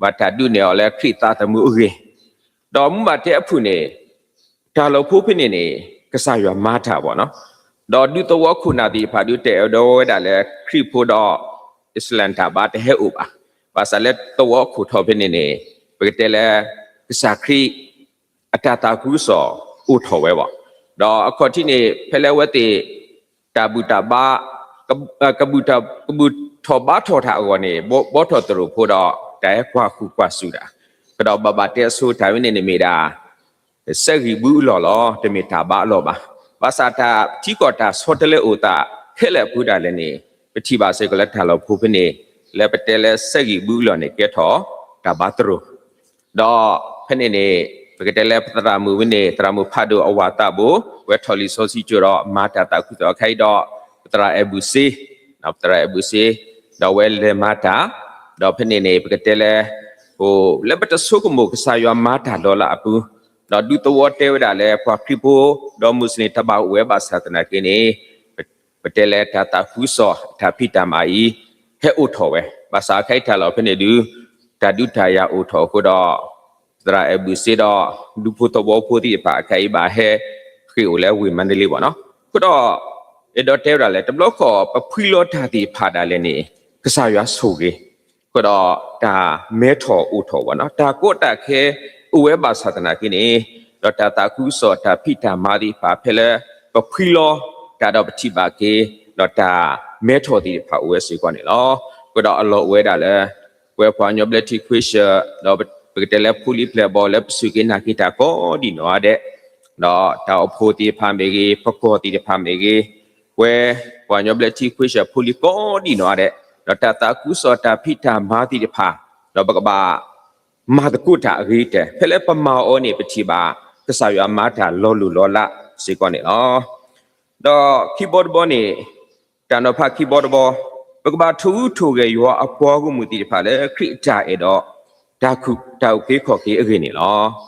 ဘၣ်တၢ်ဒုးနဲၣ်အီၤလၢခရံာ်သးသမူအဂ့ၢ်, ဒီးမူဘၣ်တဲအဖုၣ်န့ၣ် တၢ်လီၢ်ဖိဖဲန့ၣ်န့ၣ် ကစၢ်ယွၤမၤတၢ်ဘၣ်နီၤ. ဒီးဒူသဝီခိၣ်နၢ်သ့ၣ်တဖၣ်ဒုးတအဲၣ်ဒိးဝဲဒၣ်လၢခရံာ်ဖိဒီးအံၣ်စလၣ်တၢ်ဘါတဟဲအိၣ်ဘၣ်. ဘၣ်ဆၣ်လၢသဝီခိၣ်ထီၣ်ဖဲန့ၣ်န့ၣ် ပကတဲလၢ ကစၢ်ခရံာ် အတၢ်သးခုကစီၣ်အိၣ်ထီၣ်ဝဲဘၣ်. ဒီးအခီၣ်ထံးန့ၣ် ဖဲလၢအဝဲသ့ၣ် တၢ်ဘူၣ်တၢ်ဘါ ကဘူၣ်ထီၣ်ဘါထီၣ်တၢ်အဂီၢ်န့ၣ် ဘီထီၣ်သရိာ်ဖိဒီး တၢ်ဟဲကွၢ်ဃုာ်ကွၢ်စူၣ်တၢ်, ကဒီးဘၣ်ဘၣ်တဲအဆိတၢ်ဝဲန့ၣ်န့ၣ်မ့ၢ်ဒၣ် စဲးဂံၢ်ဘုအလီၢ်လီၤ, တမ့ၢ်တၢ်ဘါအလီၢ်ဘၣ်. ဘၣ်ဆၣ်တၢ်ထံကီၢ်တၢ်ဆီတလဲအိၣ်သးခဲလၢာ်အပူၤဒၣ်လဲာ်န့ၣ် ပထံၣ်ဘၣ်စ့ၢ်ကီးလၢတၢ်လီၢ်ဖိဖဲန့ၣ် လၢပတဲလၢစဲးဂံၢ်ဘုအလီၢ်န့ၣ် ကဲထီၣ်တၢ်ဘါသရိာ် ဒီးဖဲန့ၣ်န့ၣ် ပကတဲလၢပသရၣ်မုၣ်ဝဲန့ၣ် သရၣ်မုၣ်ဖးဒိၣ်အဝၤသးဘိ ဝဲထီၣ်လံာ်စီဆှံကၠိဒီးမၤတၢ်သးခုကစီၣ်ခဲအံၤဒီး ပသရၣ်အဲၣ်ဘူၣ်စ့, ပသရၣ်အဲၣ်ဘူၣ်စ့ ဒီးဝဲလဲၤမၤတၢ်, ဒီးဖဲန့ၣ်န့ၣ် ပကတဲလၢ လၢပတဆိကမိၣ်ကစၢ်ယွၤမၤတၢ်လီၤလးအပူၤ, ဒီးဒူသဝီတဲဝဲဒၣ်လၢ ပှၤခရံာ်ဖိ ဒီးမူးစလ့ၣ်တဘၣ်အိၣ်ဝဲဘၣ်ဆၣ်သနာ်က့န့ၣ် ပတဲလၢတၢ်သးခုကစီၣ် တၢ်ဖံးတၢ်မၤအံၤ ဟဲအိၣ်ထီၣ်ဝဲ, ဘၣ်ဆၣ်ခဲအံၤတၢ်လီၢ်ဖဲန့ၣ်ဒုး တၢ်ဒုးတၢ်ယၤအိၣ်ထီၣ်အဃိဒီး သရၣ်အဲၣ်ဘူၣ်စ့ဒီး ဒူဖိသဝီဖိသ့ၣ်တဖၣ်ခဲအံၤဘၣ်ဟဲဃ့ၢ်အိၣ်လၢဝ့ၢ်မါဒလ့ဘၣ်နီၤ. အဃိဒီး အဲၣ်ဒိးတဲဝဲဒၣ်လဲၣ် တဘျီဃီ ပဖှံလီၤတၢ်သ့ၣ်တဖၣ်ဒၣ်လဲာ်န့ၣ် ကစၢ်ယွၤဆိၣ်ဂ့ၤ အဃိဒီးတၢ်မဲထီၣ်အိၣ်ထီၣ်ဘၣ်နီၤ, တၢ်ကီတၢ်ခဲအိၣ်ဝဲဘၣ်ဆၣ်သနာ်က့န့ၣ် ဒီးတၢ်သးခုကစီၣ်တၢ်ဖံးတၢ်မၤသ့ၣ်တဖၣ် ဖဲလၢပဖှံလီၤတၢ်ဒီးပထံၣ်ဘၣ်က့ၤ ဒီးတၢ်မဲထီၣ်သ့ၣ်တဖၣ်အိၣ်ဝဲစ့ၢ်ကီးန့ၣ်လီၤ. အဃိဒီးအလီၢ်အိၣ်ဝဲဒၣ်လၢ ပဝဲပှၤကညီဘျၢထံခွ့ၡၢၣ် ဒီးပကတဲလၢဖိလံၤဖျဲၣ်ဘီလၢပစူၢ်က့ၤနာ်က့ၤတၢ်ကိးဒံးနီၢ်ဂၤဒဲး, ဒီးတၢ်အိၣ်ဖှိၣ်သ့ၣ်တဖၣ်မ့ၢ်ဂ့ၤ, ပကီၢ်သ့ၣ်တဖၣ်မ့ၢ်ဂ့ၤ, ပဝဲပှၤကညီဘျၢထံခွ့ၡၢၣ်ဖိလံၤကိးဒံးနီၢ်ဂၤဒဲး ဒီးတၢ်သးခုကစီၣ်တၢ်ဖံးတၢ်မၤသ့ၣ်တဖၣ် ဒီးပကဘၣ် မၤသကိးတၢ်အဂ့ၤကတၢၢ် ဖဲလၢပမၤအီၤန့ၣ် ပထံၣ်ဘၣ် ကစၢ်ယွၤမၤတၢ်လီၤလိၢ်လီၤလးစ့ၢ်ကီးန့ၣ်လီၤ. ဒီးခံဘီတဘီန့ၣ် တၢ်နီၤဖးခံဘီတဘီ ပကဘၣ်ထိၣ်ဟူးထိၣ်ဂဲၤယွၤအပှၤဂီၢ်မုၢ်သ့ၣ်တဖၣ်လၢခရံာ်အတၢ်အဲၣ်ဒီး တၢ်အုၣ်က့ၤခီၣ်က့ၤအဂ့ၢ်န့ၣ်လီၤ. အ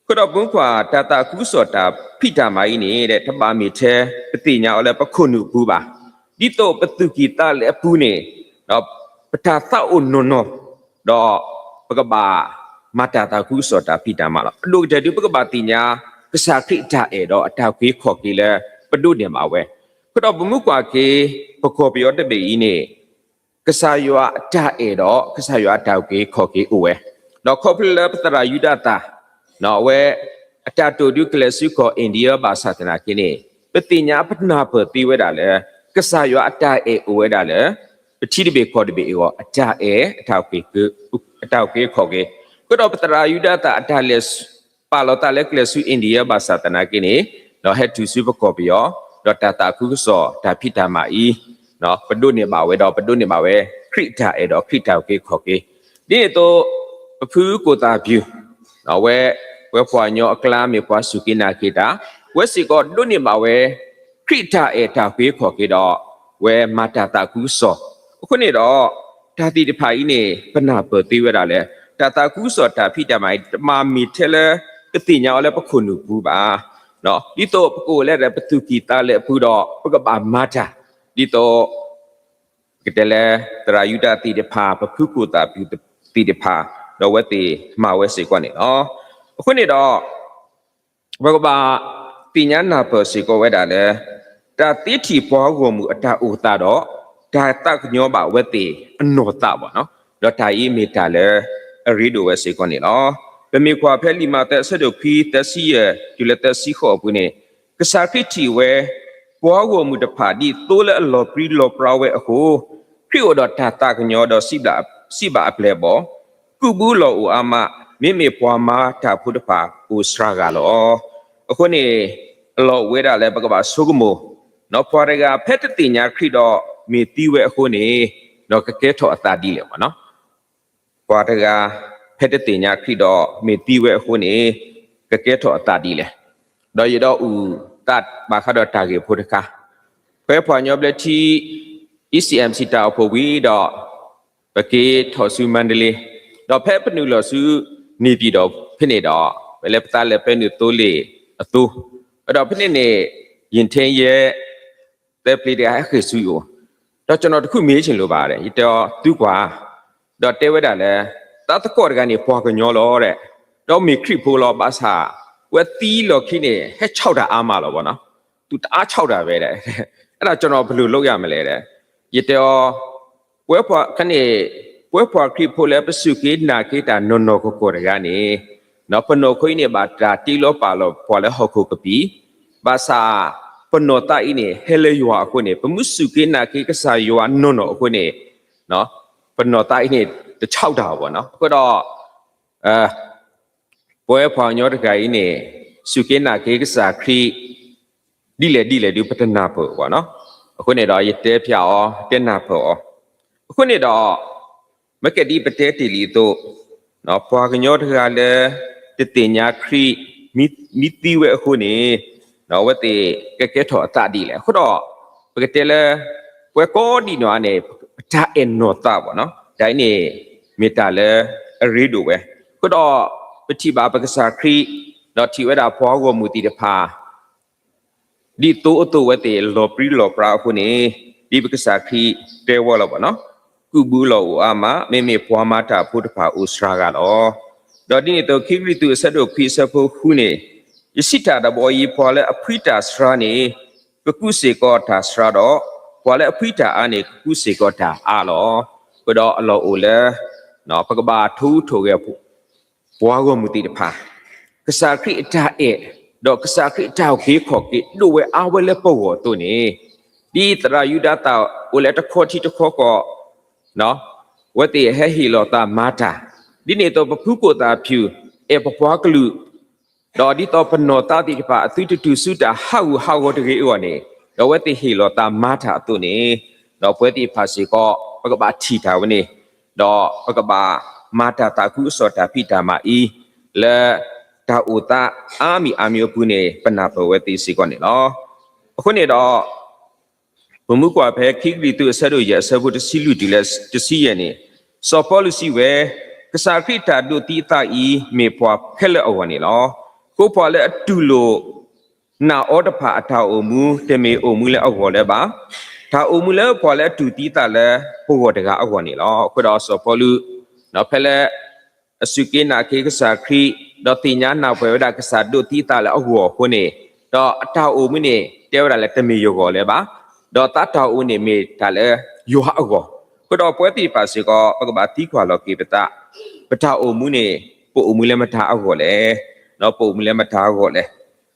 ဃိဒီးပမ့ၢ်ကွၢ်တၢ်သးခုကစီၣ်တၢ်ဖံးတၢ်မၤအံၤန့ၣ် တဘၣ်မ့ၢ်ထဲပသ့ၣ်ညါအီၤလၢပခိၣ်နူာ်အပူၤဘၣ်. ဒ်သိးပသူၣ်ကံၢ်သးလဲအပူၤန့ၣ် ပတၢ်သးအိၣ်နီၢ်နီၢ် ဒီးပကဘၣ်မၤတၢ်သးခုကစီၣ်တၢ်ဖံးတၢ်မၤလီၤ. အဒိၣ်ကတၢၢ်ဒုး ပကဘၣ်သ့ၣ်ညါ ကစၢ်ခရံာ်အတၢ်အဲၣ်ဒီးအတၢ်အုၣ်က့ၤခီၣ်က့ၤလၢပဒိးန့ၢ်ဘၣ်ဝဲ. အဃိဒီးပမ့ၢ်ကွၢ်က့ၤ ပကီၢ်ပယီၤတဘ့ၣ်အံၤန့ၣ် ကစၢ်ယွၤအတၢ်အဲၣ်ဒီး ကစၢ်ယွၤအတၢ်အုၣ်က့ၤခီၣ်က့ၤအိၣ်ဝဲ, ဒီးခီဖျိလၢပသရၣ်ယူဒၤသၢ် အဝဲ အတၢ်တိာ်ဒုးကလဲၤဆူကီၢ် India ဘၣ်ဆၣ်သနာ်က့န့ၣ် ပသ့ၣ်ညါပနၢ်ပၢၢ်သ့ဝဲဒၣ်လၢ ကစၢ်ယွၤအတၢ်အဲၣ်အိၣ်ဝဲဒၣ်လၢ ပထံတဘ့ၣ်ကီၢ်တဘ့ၣ်အဂီၢ် အတၢ်အဲၣ် အတၢ်အုၣ်က့ၤခီၣ်က့ၤ, အဃိဒီးပသရၣ်ယူဒၤသၢ်အတၢ်လဲၤ ပာ်လီၤသးလၢကျဲၤဆူ India ဘၣ်ဆၣ်သနာ်က့န့ၣ် ဒီးဟဲတုၤဆူပကီၢ်ပယီၤ, ဒီးတၢ်သးခုကစီၣ်တၢ်ဖံးတၢ်မၤအံၤ ပဒိးန့ၢ်ဘၣ်ဝဲဒီး ပဒိးန့ၢ်ဘၣ်ဝဲ ခရံာ်အတၢ်အဲၣ်ဒီးခရံာ်အတၢ်အုၣ်က့ၤခီၣ်က့ၤ, ဒ်န့ၣ်အသိး ပဖုကိၣ်သၣ်ဖၠူၣ် အဝဲ ပှၤပှၤကညီအကျါမ့ၢ်ပှၤစူၢ်က့ၤနာ်က့ၤတၢ်, ဝဲစ့ၢ်ကီးဒိးန့ၢ်ဘၣ်ဝဲ ခရံာ်အတၢ်အဲၣ်တၢ်အုၣ်က့ၤခီၣ်က့ၤဒီး ဝဲမၤတၢ်သးခုကစီၣ်, အဃိန့ၣ်ဒီး တၢ်သ့ၣ်တဖၣ်အံၤန့ၣ် ပနၢ်ပၢၢ်သ့ဝဲဒၣ်လၢ တၢ်သးခုကစီၣ်တၢ်ဖံးတၢ်မၤအံၤ တမ့ၢ်မ့ၢ်ထဲလၢ ပသ့ၣ်ညါအီၤလၢပခိၣ်နူာ်ပူၤဘၣ်, ဒ်သိးပကအိၣ်လၢပသူၣ်ကံၢ်သးလဲအပူၤဒီး ပကဘၣ်မၤတၢ် ဒ်သိး ပကတဲလၢ သရၣ်ယူဒၤသ့ၣ်တဖၣ် ပဖုကိၣ်သၣ်ဖၠူၣ်သ့ၣ်တဖၣ် ဒီးအဝဲသ့ၣ်မၤဝဲစ့ၢ်ကီးန့ၣ်လီၤ. အဃိန့ၣ်ဒီး ပကဘၣ်သ့ၣ်ညါနၢ်ပၢၢ်စ့ၢ်ကီးဝဲဒၣ်လၢ တၢ်သ့ထံၣ်ပှၤဂီၢ်မုၢ်အတၢ်အိၣ်သးဒီး တၢ်သးကညီၤဘၣ်အဝဲသ့ၣ်အနီၢ်သးဘၣ်နီၤ, ဒီးတၢ်အံၤမ့ၢ်တၢ်လၢအရ့ဒိၣ်ဝဲစ့ၢ်ကီးန့ၣ်လီၤ. ပမ့ၢ်ကွၢ်ဖဲလံာ်မးသဲအဆၢဒိၣ်ခွံ သၢဆံယဲၢ် တုၤလၢသၢဆံဃိးအပူၤန့ၣ် ကစၢ်ခရံာ်ထံၣ်ဝဲ ပှၤဂီၢ်မုၢ်တဖၣ်ဒ်သိလၢအလီၤပြံလီၤပြါဝဲအဃိ, ခရံာ်အိၣ်ဒီးတၢ်သးကညီၤဒီး စံးဘၣ်အပျဲၢ်အဘီၣ်, ကူးဘုလီၢ်အိၣ်အါမး, မ့မ့ၢ်ပှၤမၤတၢ်ဖိတဖၣ်အိၣ်စှၤဂၤလီၤ. အဃိန့ၣ် အလီၢ်အိၣ်ဝဲဒၣ်လၢပကဘၣ်ဆိကမိၣ်, ပှၤတဂၤဖဲတသ့ၣ်ညါခရံာ်ဒီးမ့ၢ်သံဝဲအဃိန့ၣ်, ဒီးကကဲထီၣ်အသးဒ်လဲၣ်ဘၣ်နီၤ. ပှၤတဂၤ ဖဲတသ့ၣ်ညါခရံာ်ဒီးမ့ၢ်သံဝဲအဃိန့ၣ် ကကဲထီၣ်အသးဒ်လဲၣ်. ဒီးယဒီးအုၣ်သးဘၣ်ဃးဒီးတၢ်ဂ့ၢ်ဖိတခါ, ဖဲပှၤကညီဘျၢထံ E C M C တၢ်အိၣ်ဖှိၣ်ဝံၤဒီး ပက့ၤထီၣ်ဆူမါဒလ့, ဒီးဖဲပနုာ်လီၤဆူန့ၣ်ပၠံၣ်ဒီးဖဲန့ၣ်ဒီး ပလဲၤပသးလဲၤပဲနုာ်သိလ့ၣ်အသိ, ဒီးဖဲန့ၣ်န့ၣ် ယ့ၣ်ထ့ယဲ သၢပျ့ၤတဂၤဟဲဃ့ၢ်ဆူယအိၣ်, ဒီးကျွန်တော်တခုမေးချင်လို့ပါ ယတဲအီၤ သုကွၢ်, ဒီးတဲဝဲဒၣ်လၢ သးသကိးတဂၤန့ၣ် ပှၤကညီလီၤဒီး ဒီးမ့ၢ်ခရံာ်ဖိလီၤ ဘၣ်ဆၣ် ဝဲသံလီၢ်ခံန့ၣ် ဟဲဆီၣ်တၢ်အါမးလီၤဘၣ်နီၤ, သူတအားဆီၣ်တၢ်ဝဲဒီး အဲဒါကျွန်တော်ဘယ်လိုလုပ်ရမလဲ ယတဲအီၤ ပဝဲပှၤခါန့ၣ် ပဝဲပှၤခရံာ်ဖိလၢပစူၢ်က့ၤနာ်က့ၤတၢ်နီၢ်နီၢ်ကီၢ်ကီၢ်တဂၤန့ၣ် ပနီၢ်ခိအံၤန့ၣ် ဘၣ်တၢ်တ့လီၤပာ်လီၤပှၤလၢဟီၣ်ခိၣ်ကပံာ်, ဘၣ်ဆၣ် ပနီၢ်သးအံၤန့ၣ် ဟဲလၢယွၤအဃိန့ၣ် ပမ့ၢ်စူၢ်က့ၤနာ်က့ၤကစၢ်ယွၤနီၢ်နီၢ်အဃိန့ၣ် ပနီၢ်သးအံၤန့ၣ် တဆီၣ်တၢ်ဘၣ်နီၤ. အဃိဒီး ပဝဲပှၤကညီတဂၤအံၤန့ၣ် စူၢ်က့ၤနာ်က့ၤကစၢ်ခရံာ် ဒ်လဲၣ်ဒ်လဲၣ်ဒုး ပတနၢ်ပၢၢ်ဘၣ်နီၤ. အဃိန့ၣ်ဒီး ယတဲဖျါအီၤ တဲနၢ်ပၢၢ်အီၤ. အဃိန့ၣ်ဒီး မ့ၢ်ကဲဒ်ပတဲတ့ၢ်လံအသိး ပှၤကညီတဂၤလၢ တသ့ၣ်ညါခရံာ် မ့ၢ်သံဝဲအဃိန့ၣ် အဝဲသ့ၣ်ကကဲထီၣ်အသးဒ်လဲၣ်. အဃိဒီး ပကတဲလၢ ပဝဲကိးဒံးနီၢ်ဂၤန့ၣ် ပတၢ်အဲၣ်နီၢ်သးဘၣ်နီၤ. တၢ်အံၤန့ၣ် မ့ၢ်တၢ်လၢအရ့ဒိၣ်ဝဲ. အဃိဒီး ပထံၣ်ဘၣ်ပကစၢ်ခရံာ် ဒီးထံၣ်ဝဲဒၣ်ပှၤဂီၢ်မုၢ်သ့ၣ်တဖၣ် ဒ်သိအသိးအဝဲသ့ၣ်လီၤပြံလီၤပြါအဃိန့ၣ် ဒ်ပကစၢ်ခရံာ်တဲဝဲလီၤဘၣ်နီၤ, ကူးဘုလီၢ်အိၣ်အါမး, မ့မ့ၢ်ပှၤမၤတၢ်ဖိတဖၣ်အိၣ်စှၤဂၤလီၤ. ဒီးဒ်န့ၣ်အသိး ခံကရံၣ်သူးအဆၢဒိၣ်ခွံအဆၢဖိဃုန့ၣ်, ယစံးတၢ်ဒီးဘီအံၤ, ပှၤလၢအဖှံတၢ်စှၤန့ၣ် ကကူးစ့ၢ်ကီးတၢ်စှၤဒီး, ပှၤလၢအဖှံတၢ်အါန့ၣ် ကကူးစ့ၢ်ကီးတၢ်အါလီၤ. အဃိဒီးအလီၢ်အိၣ်လၢ ပကဘၣ်ထိၣ်ဟူးထိၣ်ဂဲၤ ပှၤဂီၢ်မုၢ်သ့ၣ်တဖၣ်, ကစၢ်ခရံာ်အတၢ်အဲၣ် ဒီးကစၢ်ခရံာ်အတၢ်အုၣ်က့ၤခီၣ်က့ၤ ဒိၣ်ဝဲအါဝဲလၢပဂီၢ်အသိးန့ၣ်, ဒ်သရၣ်ယူဒၤသၢ်အိၣ်လၢတခီထံတခီကီၢ် အဝဲသ့ၣ်ဟဲဟ့ၣ်လီၤသးမၤတၢ်, ဒ်န့ၣ်အသိး ပဖုကိၣ်သၣ်ဖၠူၣ် အဲၣ်ပပှၤကလုာ် ဒီးဒ်သိးပနီၢ်သးသ့ၣ်တဖၣ် အသုတတုၤဆူတၢ်ဟးဂူာ်ဟးဂီၤတဂ့ၤအဂီၢ်န့ၣ်, ဒီးအဝဲသ့ၣ်ဟ့ၣ်လီၤသးမၤတၢ်အသိးန့ၣ်, ဒီးပဝဲသ့ၣ်တဖၣ်စ့ၢ်ကီး ပကဘၣ်ထံၣ်တၢ်ဝဲန့ၣ်, ဒီးပကဘၣ်မၤတၢ်သးခုကစီၣ်တၢ်ဖံးတၢ်မၤအံၤ လၢတၢ်အိၣ်သးအါမံၤအါမံၤအပူၤန့ၣ် ပနၢ်ပၢၢ်ဝဲသ့စ့ၢ်ကီးန့ၣ်လီၤ. အဃိန့ၣ်ဒီး ပမူကွၢ်ဖဲခံကရံၣ်သူးအဆၢဒိၣ်ယဲၢ်အဆၢဖိတဆံလွံၢ်တုၤလၢတဆံယဲၢ်န့ၣ်, စီၤပီလူးစံးဝဲ, ကစၢ်ခရံာ်တၢ်ဒိးသံအသးအံၤ မ့ၢ်ပှၤခဲလၢာ်အဂီၢ်န့ၣ်လီၤ. ဃိပှၤလၢအတူၢ်လိာ် နာ်အီၤတဖၣ်အတၢ်အိၣ်မူ တမ့ၢ်အိၣ်မူလၢအဂီၢ်လၢၤဘၣ်. တၢ်အိၣ်မူလၢပှၤလၢအတူၢ်သံအသးလၢပဂီၢ်တဂၤအဂီၢ်န့ၣ်လီၤ. အဃိဒီးစီၤပီလူး ဖဲလၢ အစူၢ်က့ၤနာ်က့ၤကစၢ်ခရံာ် ဒီးသ့ၣ်ညါနၢ်ပၢၢ်ဝဲဒၣ်ကစၢ်ဒိးသံအသးလၢအဂီၢ်အဃိန့ၣ်, ဒီးအတၢ်အိၣ်မူန့ၣ် တဲဝဲဒၣ်လၢတမ့ၢ်ယဂီၢ်လၢၤဘၣ်, ဒီးသးတၢ်အိၣ်မူန့ၣ်မ့ၢ်တၢ်လၢယွၤအဂီၢ်. အဃိဒီးပဝဲသ့ၣ်တဖၣ်စ့ၢ်ကီး ပကဘၣ်သံကွၢ်လီၤက့ၤပသး, ပတၢ်အိၣ်မူန့ၣ် ပအိၣ်မူလၢမတၤအဂီၢ်လဲၣ်, ဒီးပအိၣ်မူလၢမတၤအဂီၢ်လဲၣ်.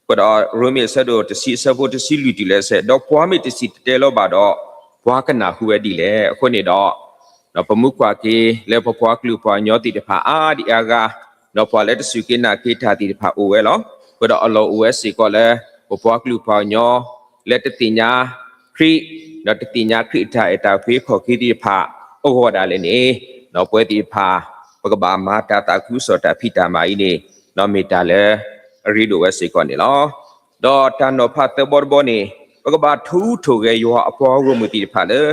အဃိဒီးရိမ့ၤအဆၢဒိၣ်တဆံအဆၢဖိတဆံလွံၢ်တုၤလၢဆဲး, ဒီးပှၤမ့ၢ်တစံၣ်တဲၤတဲလီၤဘၣ်ဒီး ပှၤကနၢ်ဟူဝဲဒ်လဲၣ်. အဃိန့ၣ်ဒီး ဒီးပမူကွၢ်က့ၤလၢပပှၤကလုာ်ပှၤကညီသ့ၣ်တဖၣ်အါဒံအါဂၤ, ဒီးပှၤလၢတစူၢ်က့ၤနာ်က့ၤတၢ်သ့ၣ်တဖၣ်အိၣ်ဝဲလီၤ. အဃိဒီးအလီၢ်အိၣ်ဝဲစ့ၢ်ကီးလၢ ပပှၤကလုာ်ပှၤကညီ လၢတသ့ၣ်ညါခရံာ်, ဒီးတသ့ၣ်ညါခရံာ်အတၢ်အဲၣ်တၢ်ကွံအခီၣ်က့ၤသ့ၣ်တဖၣ်အဂီၢ်ဒၣ်လဲာ်န့ၣ်, ဒီးပဝဲသ့ၣ်တဖၣ် ပကဘၣ်မၤတၢ်သးခုကစီၣ်တၢ်ဖံးတၢ်မၤအံၤန့ၣ်, ဒီးမ့ၢ်တၢ်လၢအရ့ဒိၣ်ဝဲစ့ၢ်ကီးန့ၣ်လီၤ. ဒီးတၢ်နီၤဖးသၢဘီတဘီန့ၣ်, ပကဘၣ်ထိၣ်ဟူးထိၣ်ဂဲၤယွၤအပှၤဂီၢ်မုၢ်သ့ၣ်တဖၣ်လၢ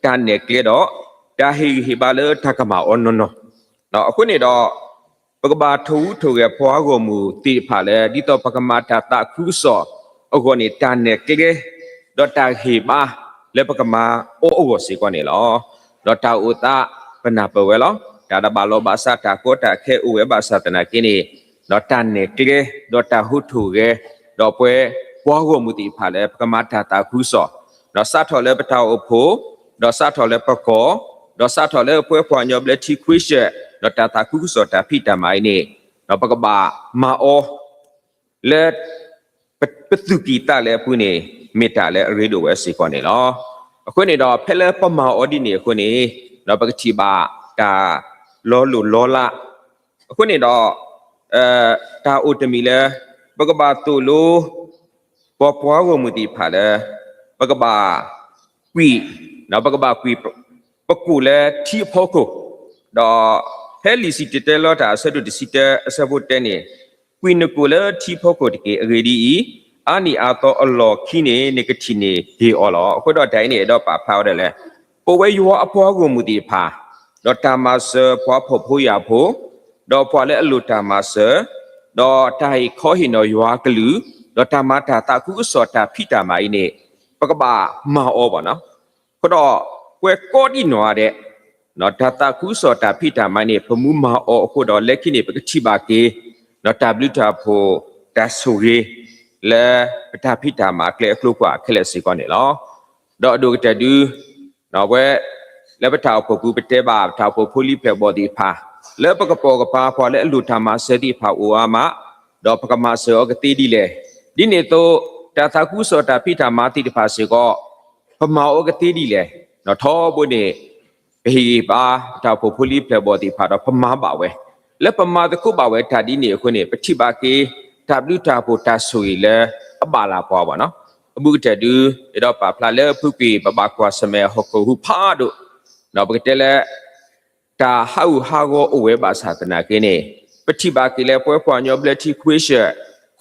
တၢ်နဲၣ်ကျဲဒီး တၢ်ဟ့ၣ်ဂံၢ်ဟ့ၣ်ဘါလၢတၢ်ကမၤအီၤနီၢ်နီၢ်, အဃိန့ၣ်ဒီး ပကဘၣ်ထိၣ်ဟူးထိၣ်ဂဲၤပှၤဂီၢ်မုၢ်သ့ၣ်တဖၣ်လၢ ဒ်သိးပကမၤတၢ်သးခုကစီၣ်အဂီၢ်န့ၣ် တၢ်နဲၣ်ကျဲ ဒီးတၢ်ဟ့ၣ်ဘါလၢပကမၤအီၤအဂီၢ်စ့ၢ်ကီးန့ၣ်လီၤ. ဒီးတၢ်အိၣ်သးပနၢ်ပၢၢ်ဝဲလီၤ. တၢ်တဘၣ်လီၤဘၣ်စးတၢ်ကီတၢ်ခဲအိၣ်ဝဲဘၣ်ဆၣ်သနာ်က့န့ၣ်, ဒီးတၢ်နဲၣ်ကျဲ ဒီးတၢ်ဟူးထိၣ်ဂဲၤ ဒီးပဝဲပှၤဂီၢ်မုၢ်သ့ၣ်တဖၣ်လၢပကမၤတၢ်သးခုကစီၣ်, ဒီးစးထီၣ်လၢပတၢ်အိၣ်ဖှိၣ်, ဒီးစးထီၣ်လၢပကီၢ်, ဒီးစးထီၣ်လၢပဝဲပှၤကညီဘျၢထံခွ့ဆၢၣ်, ဒီးတၢ်သးခုကစီၣ်တၢ်ဖံးတၢ်မၤအံၤန့ၣ်, ဒီးပကဘၣ်မၤအီၤ လၢ ပသူၣ်ကံၢ်သးလဲအပူၤန့ၣ် မ့ၢ်တၢ်လၢအရ့ဒိၣ်ဝဲစ့ၢ်ကီးန့ၣ်လီၤ. အဃိန့ၣ်ဒီး ဖဲလၢပမၤအီၤဒ်န့ၣ်အဃိန့ၣ်, ဒီးပကထံၣ်ဘၣ်တၢ်လီၤလိၢ်လီၤလး. အဃိန့ၣ်ဒီး တၢ်အိၣ်တမံၤလၢ ပကဘၣ်သိၣ်လိ ပပှၤဂီၢ်မုၢ်သ့ၣ်တဖၣ်လၢ ပကဘၣ်ကွံာ်, ပကဘၣ်ကွံာ် ပကိာ်လၢထံအဖီခိၣ်, ဒီးဖဲလံာ်စံၣ်တဲၤတဲလီၤတၢ်အဆၢဒိၣ်တဆံတၢအဆၢဖိတၢန့ၣ်, ကွံာ်နကိာ်လၢထံအဖီခိၣ်တက့ၢ်. အဂ့ၢ်ဒ်အံၤ, အါနံၣ်အါသီအလီၢ်ခံန့ၣ် နကထံၣ်န့ၢ်က့ၤအီၤလီၤ. အဃိဒီးတၢ်အံၤန့ၣ် အဲၣ်ဒိးပာ်ဖျါဝဲဒၣ်လၢ ပဝဲယွၤအပှၤဂီၢ်မုၢ်သ့ၣ်တဖၣ်, ဒီးတၢ်မၤစၢၤပှၤဖှီၣ်ဖိယာ်ဖိ, ဒီးပှၤလၢအလိၣ်တၢ်မၤစၢၤ, ဒီးတၢ်ဟ့ၣ်ခီဟ့ၣ်နီၤယွၤအကလုၢ်, ဒီးတၢ်မၤတၢ်သးခုကစီၣ်တၢ်ဖံးတၢ်မၤအံၤန့ၣ်, ပကဘၣ်မၤအီၤဘၣ်နီၤ. အဃိဒီး ပှၤကိးဒံနီၢ်ဂၤဒဲး, တၢ်သးခုကစီၣ်တၢ်ဖံးတၢ်မၤန့ၣ် ပမူမၤအီၤအဃိဒီး လၢခံန့ၣ် ပကထံၣ်ဘၣ်က့ၤ တၢ်ဘျုးတၢ်ဖှိၣ်တၢ်ဆိၣ်ဂ့ၤ လၢပတၢ်ဖံးတၢ်မၤအကျဲအကျိၤကွာ်ခဲလၢာ်စ့ၢ်ကီးန့ၣ်လီၤ. ဒီးအဒိၣ်ကတၢၢ်ဒု ဝဲ လၢပတၢ်အိၣ်ဖှိၣ်ပူၤ ပတဲဘၣ်ပတၢ်အိၣ်ဖှိၣ်ဖိလံၤဖျၢၣ်ဘီၣ်သ့ၣ်တဖၣ် လၢပကပိာ်ကပၤပှၤလၢအလိၣ်တၢ်မၤစၢၤသ့ၣ်တဖၣ်အိၣ်အါမး, ဒီးပကမၤစၢၤအီၤကသ့ဒ်လဲၣ်. ဒ်န့ၣ်အသိး တၢ်သးခုကစီၣ်တၢ်ဖံးတၢ်မၤသ့ၣ်တဖၣ်စ့ၢ်ကီး ပမၤအီၤကသ့ဒ်လဲၣ်. ထီဘိန့ၣ် ပဟ့ၣ်ဂံၢ်ဘါ ပတၢ်အိၣ်ဖှိၣ်ဖိလံၤဖျၢၣ်ဘီၣ်သ့ၣ်တဖၣ်ဒီး ပမၤဘၣ်ဝဲ, လၢပမၤသကိးဘၣ်ဝဲတၢ်ဒ်န့ၣ်အဃိန့ၣ် ပထံၣ်ဘၣ်က့ၤ တၢ်ဘျုးတၢ်ဖှိၣ်တၢ်ဆိၣ်ဂ့ၤလၢအဘၣ်လၢပှၤဘၣ်နီၤ. အဘူးကတၢၢ်ဒု အဲၣ်ဒိးပာ်ဖျါလၢအပူၤကွံာ် ပဘၣ်ကွၢ်ဆၢၣ်မဲာ်ဟီၣ်ခိၣ်ဟူးဖးဒိၣ်, ဒီးပကတဲလၢ တၢ်ဟးဂူာ်ဟးဂီၤအိၣ်ဝဲဘၣ်ဆၣ်သနာ်က့န့ၣ် ပထံၣ်ဘၣ်က့ၤလၢပဝဲပှၤကညီဘျၢထံခွ့ဆၢၣ်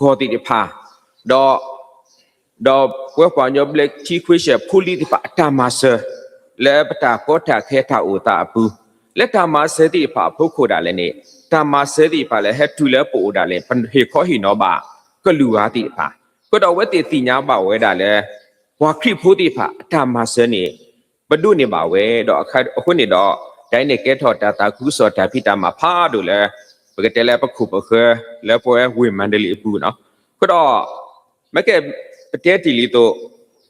ကီၢ်သ့ၣ်တဖၣ်, ဒီး ဒီးပဝဲပှၤကညီဘျၢထံခွ့ဆၢၣ်ဖိလံၤသ့ၣ်တဖၣ်အတၢ်မၤစၢၤ လၢပတၢ်ကီတၢ်ခဲတၢ်အိၣ်သးအပူၤ, လၢတၢ်မၤစၢၤသ့ၣ်တဖၣ်အဖီခိၣ်ဒၣ်လဲာ်န့ၣ် တၢ်မၤစၢၤသ့ၣ်တဖၣ်လၢဟဲတုၤလၢပအိၣ်ဒၣ်လဲာ် ပဟ့ၣ်ခီဟ့ၣ်နီၤဘၣ်ကလုာ်ဂၤသ့ၣ်တဖၣ်, အဃိဒီးအဝဲသ့ၣ်သ့ၣ်ညါဘၣ်ဝဲဒၣ်လၢ ပှၤခရံာ်ဖိသ့ၣ်တဖၣ်အတၢ်မၤစၢၤန့ၣ် ပဒိးန့ၢ်ဘၣ်ဝဲဒီး အဃိန့ၣ်ဒီး တၢ်အံၤန့ၣ်ကဲထီၣ်တၢ်သးခုကစီၣ်တၢ်ဖံးတၢ်မၤဖးဒိၣ်လၢ ပကတဲလၢပခိၣ်ပဃၢၤ လၢပဝဲဝ့ၢ်မါဒလ့အပူၤနီၤ. အဃိဒီး မ့ၢ်ကဲ ပတဲတ့ၢ်လံအသိး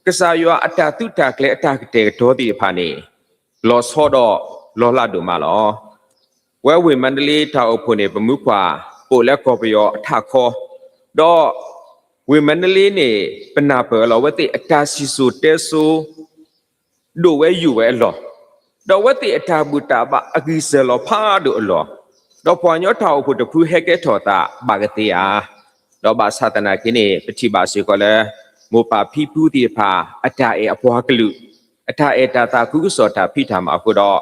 ကစၢ်ယွၤအတၢ်သုးတၢ်ကျဲၤအတၢ်ကတဲာ်ကတီၤသ့ၣ်တဖၣ်န့ၣ် လီၤဆီဒီးလီၤလးဒိၣ်မးလီၤ. ဝဲဝ့ၢ်မါဒလ့တၢ်အိၣ်ဖှိၣ်န့ၣ် ပမူကွၢ် ပအိၣ်လၢကီၢ်ပယီၤအထးခီ, ဒီး ဝ့ၢ်မါဒလ့န့ၣ် ပနၢ်ပၢၢ်လီၤ အဝဲသ့ၣ်အတၢ်စံၣ်စိၤတဲစိၤ ဒိၣ်ဝဲယိာ်ဝဲအလီၢ်, ဒီးအဝဲသ့ၣ်အတၢ်ဘူၣ်တၢ်ဘါအဂံၢ်စၢ်လီၤဖးဒိၣ်အလီၢ်, ဒီးပှၤကညီတၢ်အိၣ်ဖှိၣ်တဖုဟဲကဲထီၣ်သးဘၣ်ကသ့ဧါ. ဒီးဘၣ်ဆၣ်သနာ်က့န့ၣ် ပထံၣ်ဘၣ်စ့ၢ်ကီးလၢ မိၢ်ပၢ်ဖံဖုသ့ၣ်တဖၣ် အတၢ်အဲၣ်အပှၤကလုာ် အတၢ်အဲၣ်တၢ်သးခုကစီၣ်တၢ်ဖံးတၢ်မၤအဃိဒီး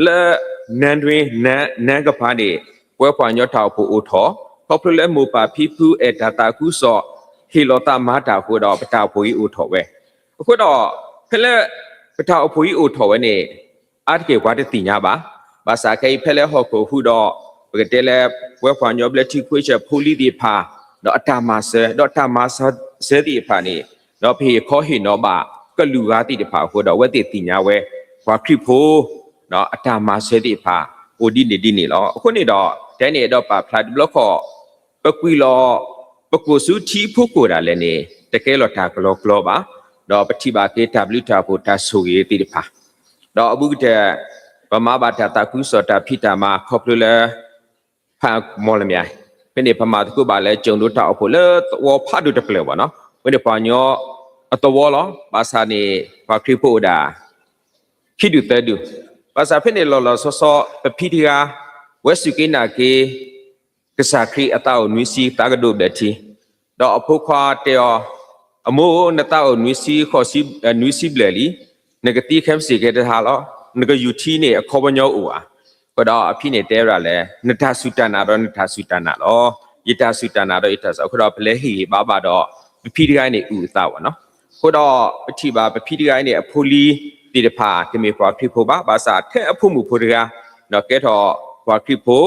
လၢ နန်းတွင်း နန်း နန်းကပၤန့ၣ် ပဝဲပှၤကညီတၢ်အိၣ်ဖှိၣ်အိၣ်ထီၣ် ခီဖျိလၢမိၢ်ပၢ်ဖံဖုအဲၣ်တၢ်သးခုကစီၣ် ဟ့ၣ်လီၤသးမၤတၢ်အဃိဒီး ပတၢ်အိၣ်ဖှိၣ်အံၤအိၣ်ထီၣ်ဝဲ အဃိဒီး ဖဲလၢ ပတၢ်အိၣ်ဖှိၣ်အံၤအိၣ်ထီၣ်ဝဲန့ၣ် အါတက့ၢ်ပှၤတသ့ၣ်ညါဘၣ်. ဘၣ်ဆၣ်ခဲအံၤဖဲလၢဟီၣ်ခိၣ်ဟူးဒီး ပကတဲလၢ ပဝဲပှၤကညီဘျၢထံခဝ့ၡၢၣ်ဖိလံၤသ့ၣ်တဖၣ် ဒီးအတၢ်မၤစၢၤ ဒီးတၢ်မၤစၢၤသ့ၣ်တဖၣ်န့ၣ် ဒီးပဟ့ၣ်ခီဟ့ၣ်နီၤဘၣ်ကလုာ်ဂၤသ့ၣ်တဖၣ်အဃိဒီး အဝဲသ့ၣ်သ့ၣ်ညါဝဲ ပှၤခရံာ်ဖိ အတၢ်မၤစၢၤသ့ၣ်တဖၣ် အိၣ်ဒ်န့ၣ်ဒ်န့ၣ်လီၤ. အဃိန့ၣ်ဒီး တဲန့ၣ်အဲၣ်ဒိးပာ်ဖျါတဘျီဃီ ပကွံာ်လီၤ ပကိၣ်ဆူထံဖိကိၣ်ဒၣ်လဲာ်န့ၣ် တကဲလီၤတၢ်ကလီကလီဘၣ်, ဒီးပထံၣ်ဘၣ်က့ၤတၢ်ဘျုးတၢ်ဖှိၣ်တၢ်ဆိၣ်ဂ့ၤသ့ၣ်တဖၣ်, ဒီးအဘူးကတၢၢ် ပမၤဘၣ်တၢ်သးခုကစီၣ်တၢ်ဖံးတၢ်မၤခီဖျိလၢ ဖးမီၢ်လမၠဲၣ်, ဖဲန့ၣ်ပမၤသကိးဘၣ်လၢကၠိၣ်ဒိတၢ်အိၣ်ဖှိၣ်လၢသဝီဖးဒိၣ်တဖျၢၣ်ဘၣ်နီၤ, ဖဲန့ၣ်ပှၤကညီအသဝီလီၤ. ဘၣ်ဆၣ်န့ၣ် ပှၤခရံာ်ဖိအိၣ်ဒၣ် ခံဒူၣ်သၢဒူၣ်, ဘၣ်ဆၣ်ဖဲန့ၣ်လီၤလီၤဆီဆီ ပဖံတဂၤ ဝဲစူၢ်က့ၤနာ်က့ၤ ကစၢ်ခရံာ်အသးအိၣ်နွံဆံသးကဒိၣ်ဘျၢထံ, ဒီးအဖိခွါတဲအီၤ, အမိၢ်ဧၢ နသးအိၣ်နွံဆံဃီ နွံဆံဘျဲၣ်လံ, နကသံခဲမုၢ်ဆ့ၣ်ကဲတဟါလီၤ, နကယူၤထံန့ၣ်အခီပညီအိၣ်ဧါ. အဃိဒီးအဖံန့ၣ်တဲဝဲဒၣ်လဲၣ်, နတၢ်စူၢ်တၢ်နာ်ဒီးနတၢ်စူၢ်တၢ်နာ်လီၤ, ယတၢ်စူၢ်တၢ်နာ်ဒီးယတၢ်စူၢ်, အဃိဒီးပလဲၤဟ့ၣ်ဂံၢ်ဟ့ၣ်ဘါဘၣ်ဒီး ပဖံတဂၤအံၤန့ၣ်အုၣ်အသးဘၣ်နီၤ. အဃိဒီးပထံၣ်ဘၣ်ပဖံတဂၤအံၤန့ၣ် အဖိလံၤသ့ၣ်တဖၣ် တမ့ၢ်ပှၤခရံာ်ဖိဘၣ်, ဘၣ်ဆၣ်ထဲအဖိမုၣ်ဖိတဂၤ ဒီးကဲထီၣ်ပှၤခရံာ်ဖိ,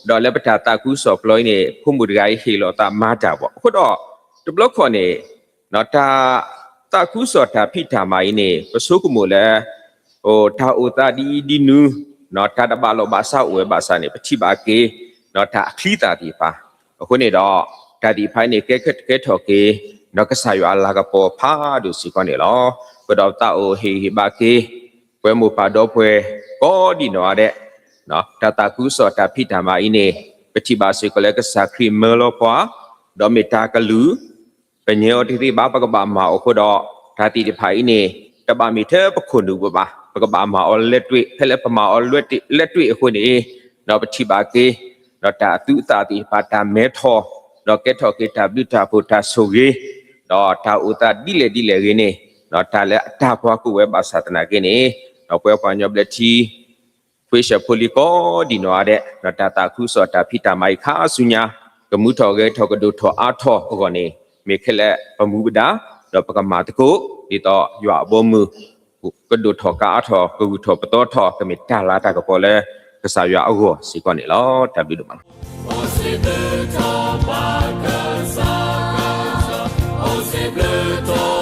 ဒီးလၢပတၢ်သးခုကစီၣ်ကျိၤအံၤန့ၣ် ဖိမုၣ်တဂၤအံၤဟ့ၣ်လီၤသးမၤတၢ်ဘၣ်. အဃိဒီး တဘျီခီၣ်န့ၣ် တၢ်သးခုကစီၣ်တၢ်ဖံးတၢ်မၤအံၤန့ၣ် ပဆိကမိၣ်လၢ တၢ်အိၣ်သးဒ်အံၤဒ်နုၤ, တၢ်တဘၣ်လိာ်ဘၣ်စးအိၣ်ဝဲဘၣ်ဆၣ်န့ၣ် ပထံၣ်ဘၣ်က့ၤ တၢ်အချံသၣ်သ့ၣ်တဖၣ်, အဃိန့ၣ်ဒီး တၢ်သ့ၣ်တဖၣ်အံၤန့ၣ် ကဲထီၣ်က့ၤ ကစၢ်ယွၤအလၤကပီၤဖးဒိၣ်စ့ၢ်ကီးန့ၣ်လီၤ. အဃိဒီးပသးအိၣ်ဟ့ၣ်ဂံၢ်ဟ့ၣ်ဘါက့ၤ ပဝဲမိၢ်ပၢ်ဒီပုၢ်ဝဲၢ်ကိးဒံးနီၢ်ဂၤဒဲး, တၢ်သးခုကစီၣ်တၢ်ဖံးတၢ်မၤအံၤန့ၣ် ပထံၣ်ဘၣ်စ့ၢ်ကီးလၢကစၢ်ခရံာ်မၢလီၤပှၤ, ဒီးမ့ၢ်တၢ်ကလုၢ် ပညဲအီၤတသ့ဘၣ် ပကဘၣ်မၤအီၤအဃိဒီး တၢ်သ့ၣ်တဖၣ်အံၤန့ၣ် တဘၣ်မ့ၢ်ထဲပခိၣ်နူာ်ပူၤဘၣ်, ပကဘၣ်မၤအီၤလဲၤတွ့ၣ်, ဖဲလၢပမၤအီၤလဲၤတွ့ၣ်အဃိန့ၣ် ဒီးပထံၣ်ဘၣ်က့ၤ ဒီးတၢ်အသူအသၣ်သ့ၣ်တဖၣ် တၢ်မဲထီၣ်, ဒီးကဲထီၣ်က့ၤတၢ်ဘျုးတၢ်ဖှိၣ်တၢ်ဆိၣ်ဂ့ၤ, ဒီးတၢ်အိၣ်သးဒ်လဲၣ်ဒ်လဲၣ်ဂ့ၤန့ၣ်, တၢ်လၢအတၢ်ကွၢ်ကိးဝဲဘၣ်ဆၣ်သနာ်က့န့ၣ်, ဒီးပဝဲပှၤကညီဘျၢထံ ခွ့ၡၢၣ်ဖိလံၤကိးဒံးနီၢ်ဂၤဒဲး ဒီးတၢ်သးခုကစီၣ်တၢ်ဖံးတၢ်မၤအံၤခါဆူညါ ကမူထီၣ်ဂဲၤထီၣ်ကဒိၣ်ထီၣ်အါထီၣ်အဂီၢ်န့ၣ် မ့ၢ်ခဲလၢာ်ပမူပဒါ, ဒီးပကမၤသကိး ဒ်သိးယွၤအဘီအမုၢ် ကဒိၣ်ထီၣ်ကအါထီၣ် ကဂုာ်ထီၣ်ပသီထီၣ် ကမ့ၢ်တၢ်လၤတၢ်ကပီၤလၢ ကစၢ်ယွၤအဂီၢ်စ့ၢ်ကီးန့ၣ်လီၤ. တၢ်ဘျုးဒိၣ်မးလီၤ.